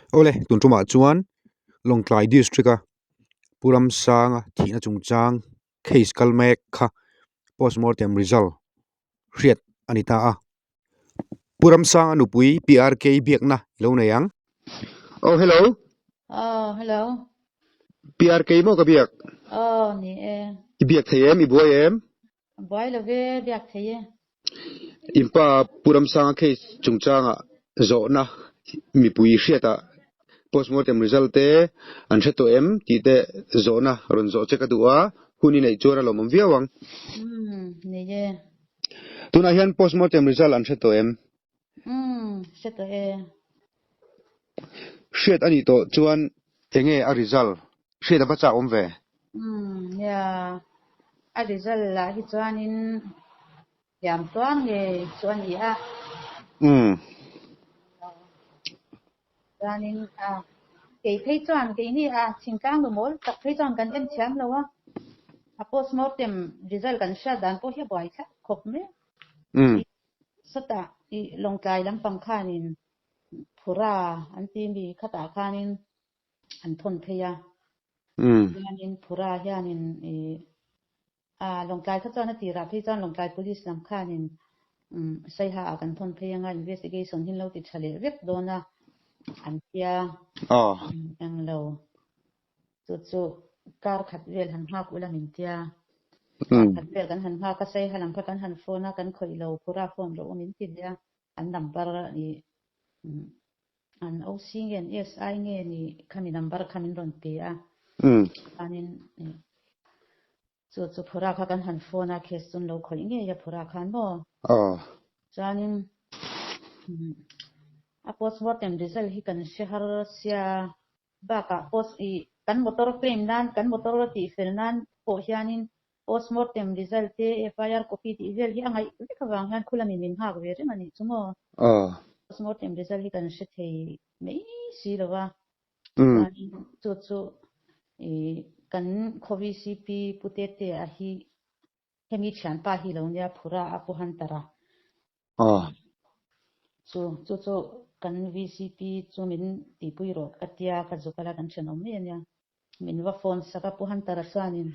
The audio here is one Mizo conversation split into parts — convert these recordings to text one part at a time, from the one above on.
Awle, tun tumah chuan Lawngtlai District a Pu Ramsanga thihna chungchang case kal mek kha postmortem result hriat a ni ta a. Pu Ramsanga nupui PRK biakna i lo nei ang. Oh hello. Oh hello. PRK maw ka biak? Oh ni e. I biak thei em? I buai em? Buai lo ve biak thei e. Inpa Pu Ramsanga case chungchanga zawhna mipui hriatah postmortem result te an hre tawh em tih te zawhna rawn zawh che ka duh a, hun i neih chuan a lawmawm viau ang. Umm nei e. Tunah hian postmortem result an hre tawh em? Umm hre tawh e. Hriat a nih tawh chuan enge a result? Hriat a va chak awm ve. Umm nia, a result lah hi chuanin hliam tluang ngei chu a ni a. Umm. Chuanin a kei phei chuan keini a thingtlang nu mawl tak phei chuan kan en thiam lo a, a postmortem result kan hriat dan pawh hi a buai thlap khawp mai. Umm. Sawtah i Lawngtlai lampang khanin Phura an ti mi khatah khanin an thawn phei a. Chuanin Phura hianin i a Lawngtlai kha chuan a tirah phei chuan Lawngtlai Police lam khanin Saiha ah kan thawn phei anga investigation hi an lo ti tha leh vek dawn a an tia englo. Chu chu kar khat vel han nghak ula min tia. Kar khat vel kan han nghak a, Saiha lam kha kan han phone a, kan khawih lo, Phura phone rawh u min ti leh a, an number i an OC nge an SI nge ni khami number kha min rawn pe a. Chuanin chu chu Phura kha kan han phone a, case chu an lo khawih ngei a Phura khan maw. Chuanin a postmortem result hi kan hre har sia. Bakah post i kan motor claim nan, kan motor a tih fel nan pawh hianin postmortem result te, FIR copy tih vel hi a ngaih vek avang hian khulamin min nghak ve reng a nih chu maw? Postmortem result hi kan hre thei mai si lo va, chuanin chu chu i kan khaw VCP Pu Tetea hi hemi thianpa hi lo nia Phura a Pu Hunter a. Chu chu chu kan VCP chu min tihpui rawh ka tia ka zuk ala kan thenawm mai ania. Min va phone sak a Pu Hunter-a chuanin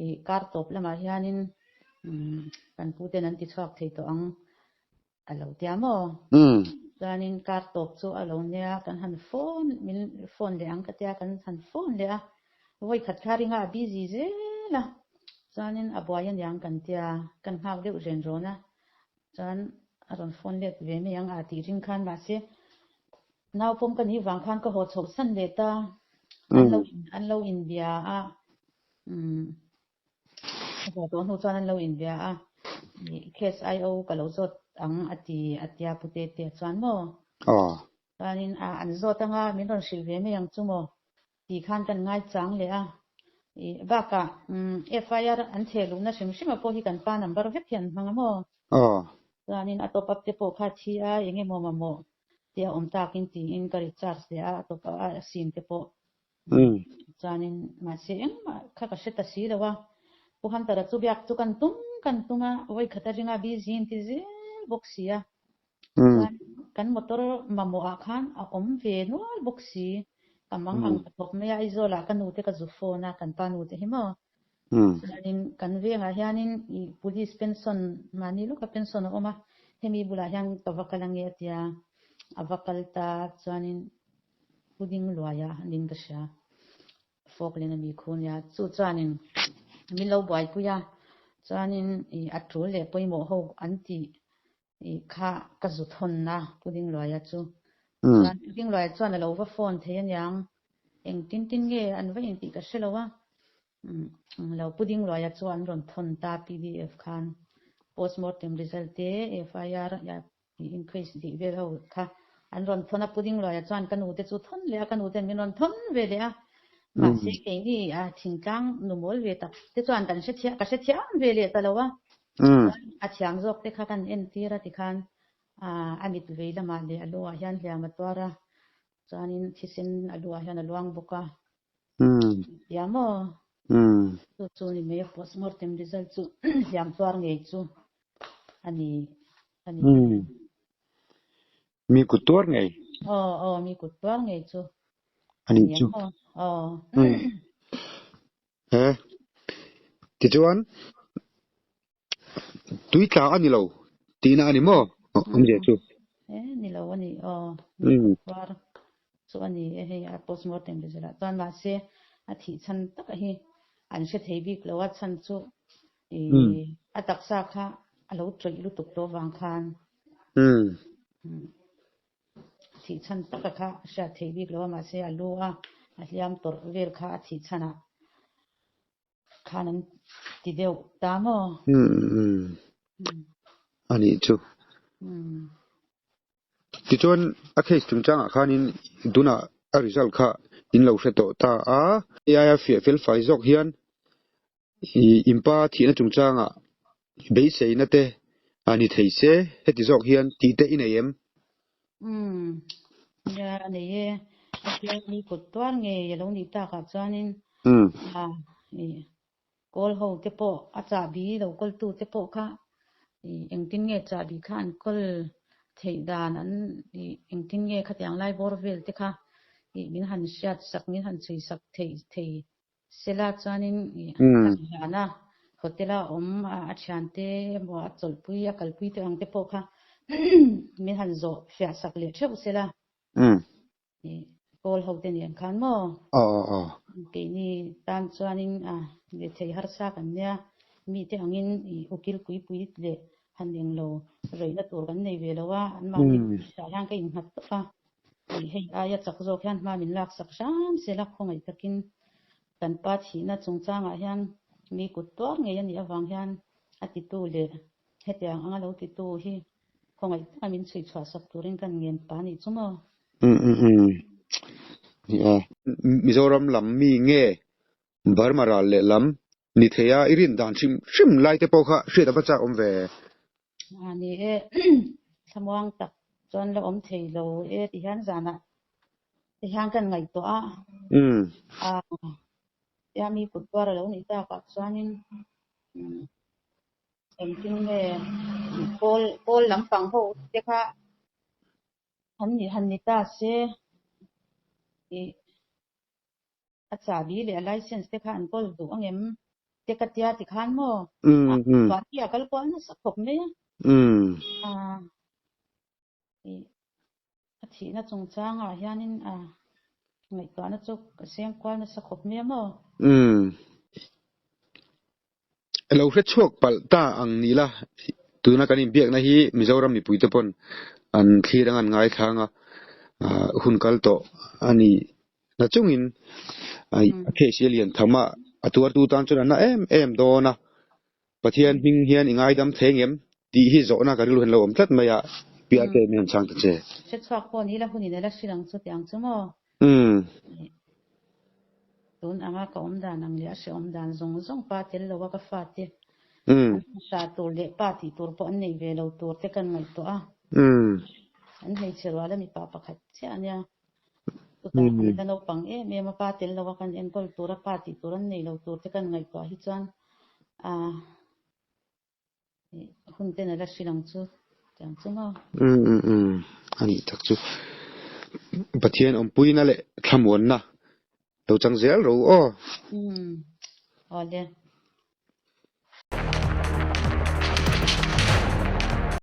i kar tawp lamah hianin kan pu ten an ti chhuak thei tawh ang a lo tia maw? Chuanin kar tawp chu a lo nia kan han phone min phone leh ang ka tia kan han phone leh a vawikhat kha ringa a busy zel a chuanin a buai aniang kan tia kan nghak deuh ren rawn a. Chuan a rawn phone let ve mai ang a tih ring khan mahse nau pawm ka nih vang khan ka haw chhoh san leh ta an lo an lo inbia a umm ka haw tawh hnu chuan an lo inbia a case IO ka lo zawt ang a ti a tia pu te te chuan maw chuanin a an zawt anga min rawn hrilh ve mai ang chu maw Tih khan kan ngaichang leh a. I bakah FIR an chhe luhna hrim hrim a pawh hi kan pa number vek hi an hmang a maw? Chuanin a top up te pawh kha thi a eng emaw mamawh te a awm takin tiin ka recharge leh a, a top up a sim te pawh. Chuanin mahse engmah kha ka hre ta si lo a. Pu Hunter-a chu biak chu kan tum kan tum a, vawikhat a ringa busy in ti zel bawk si a. Chuan kan motor mamawh ah khan a awm ve nual bawk si. Ka mang ang ka thawk mai a, Aizawl ah ka nu te ka zu phone a, kan pa nu te hi maw. Chuanin kan vengah hianin i police pension mahni lawka pension a awm a, hemi bulah hian ka va kal ange a tia, a va kal ta chuanin pudding luaia nin ka hria. Falkland a ni khu nia. Chu chuanin min lo buaipui a, chuanin i a tul leh pawimawh ho an tih i kha ka zu thawn a Pu Dingluaia chu. Chuan Pu Dingluaia chuan a lo va phone thei aniang, eng tin tin nge an va intih ka hre lo a. Lo Pu Dingluaia chu an rawn thawn ta pdf khan postmortem result te FIR inquest tih vel ho kha an rawn thawn a. Pu Dingluaia chuan ka nute chu thawn leh a, ka nuten min rawn thawn ve leh a. Mahse keini a thingtlang nu mawl ve tak te chuan kan hrethiam ka hrethiam ve leh ta lo a. A thiam zawk te kha kan entir a tikhan a mit vei lamah leh a lu ah hian hliam a tuar a, chuanin thisen a lu ah hian a luang bawk a. Tia maw? Chu chu ni mai a postmortem result chu hliam tuar ngei chu a ni a ni. Mi kut tuar ngei? Aw aw mi kut tuar ngei chu A nih chu. Aw. He. Tichuan tui tla a ni lo tihna a ni maw? Awmzia chu. He ni lo a ni aw. Mi kut tuar chu a ni e hei a postmortem result ah chuan mahse a thih chhan tak a hi an hre thei bik lo a chhan chu a taksa kha a lo tawih lutuk tawh vang khan thih chhan taka kha a hriat theih bik lo a mahse a lu a a hliam tawrh vel kha a thih chhanah khan an ti deuh ta maw? A nih chu. Tichuan a case chungchangah khanin tunah a result kha in lo hre tawh ta a. Hei aia fiah fel fai zawk hian inpa thihna chungchangah beiseina te a ni thei se, heti zawk hian tih te i nei em? Umm, nia a nei e. A hliam ni kut tuar ngei a lo nih takah chuanin Kawl ho te pawh a chahbi lo kawltu te pawh kha engtin nge chahbi kha an kawl theih dan an engtin nge khatiang lai bawr vel te kha min han hriat sak min han chhui sak theih thei sela chuanin a zana hotel a awm a thiante emaw a chawlhpui a kalpui te ang te pawh kha min han zawh fiah sak leh theuh sela. Kawl ho te nen khan maw? Aw aw aw. Keini tan chuanin a lehthei harsa kan nia, mite angin i ukil puipui leh han englo rawihna tur kan nei ve lo a, anmahni tah hian ka innghat tawp a, i hei aia chak zawk hian hma min laksak hram sela khawngaih takin kan pa thihna chungchangah hian mi kut tuar ngei a nih avang hian a titu leh hetiang anga lo titu hi Khawngaih taka min chhui chhuah sak turin kan ngen pa nih chu maw? Umm umm umm. Ni e. Mizoram lam mi nge Burma ral leh lam ni thei a i rin dan hrim hrim lai te pawh kha hriat a va chak awm ve. A ni e. Thlamuang tak chuan la awm thei lo e ti hian zanah ti hian kan ngaihtuah a. Umm. A tia mi kut tuar a lo nih takah chuanin umm. Engtin nge kawl kawl lampang ho te kha han ni han ni ta se ih a chahbi leh a license te kha an kawl duh ang em te ka tia ti khan maw party a kal kual nasa khawp mai a ih a thihna chungchangah hianin a ngaihtuahna chu ka seng kual nasa khawp mai a maw. Lo hre chhuak palh ta ang ni la, tuna kan inbiakna hi Mizoram mipuite pawn an thlir ang an ngaithlang a, hun kal tawh a ni na chungin a case hi a lian tham a, a tuartu tan chuan a na em em dawn a, Pathian hming hian i ngaidam thei ngem tih hi zawhna ka rilru hian lo awm tlat mai a, PRK min han chhang ta che. Hre chhuak pawh ni la hun in a la hrilh ang chu tiang chu maw? Tun anga ka awm dan ang leh a hre awm dan zawng zawng pa tel lo a ka fate an hmasa tur leh pa tih tur pawh an nei ve lo tur te kan ngaihtuah a. An hmeichhe rual a mipa pakhat chiah a nia. Chutah an la naupang em em a, pa tel lo a kan enkawl tur a, pa tih tur an nei lo tur te kan ngaihtuah hi chuan ah hun ten a la hrilh ang chu tiang chu maw. Umm umm umm a nih tak chu. Pathian awmpuina leh thlamuanna lo chang zel ro aw. Umm awle.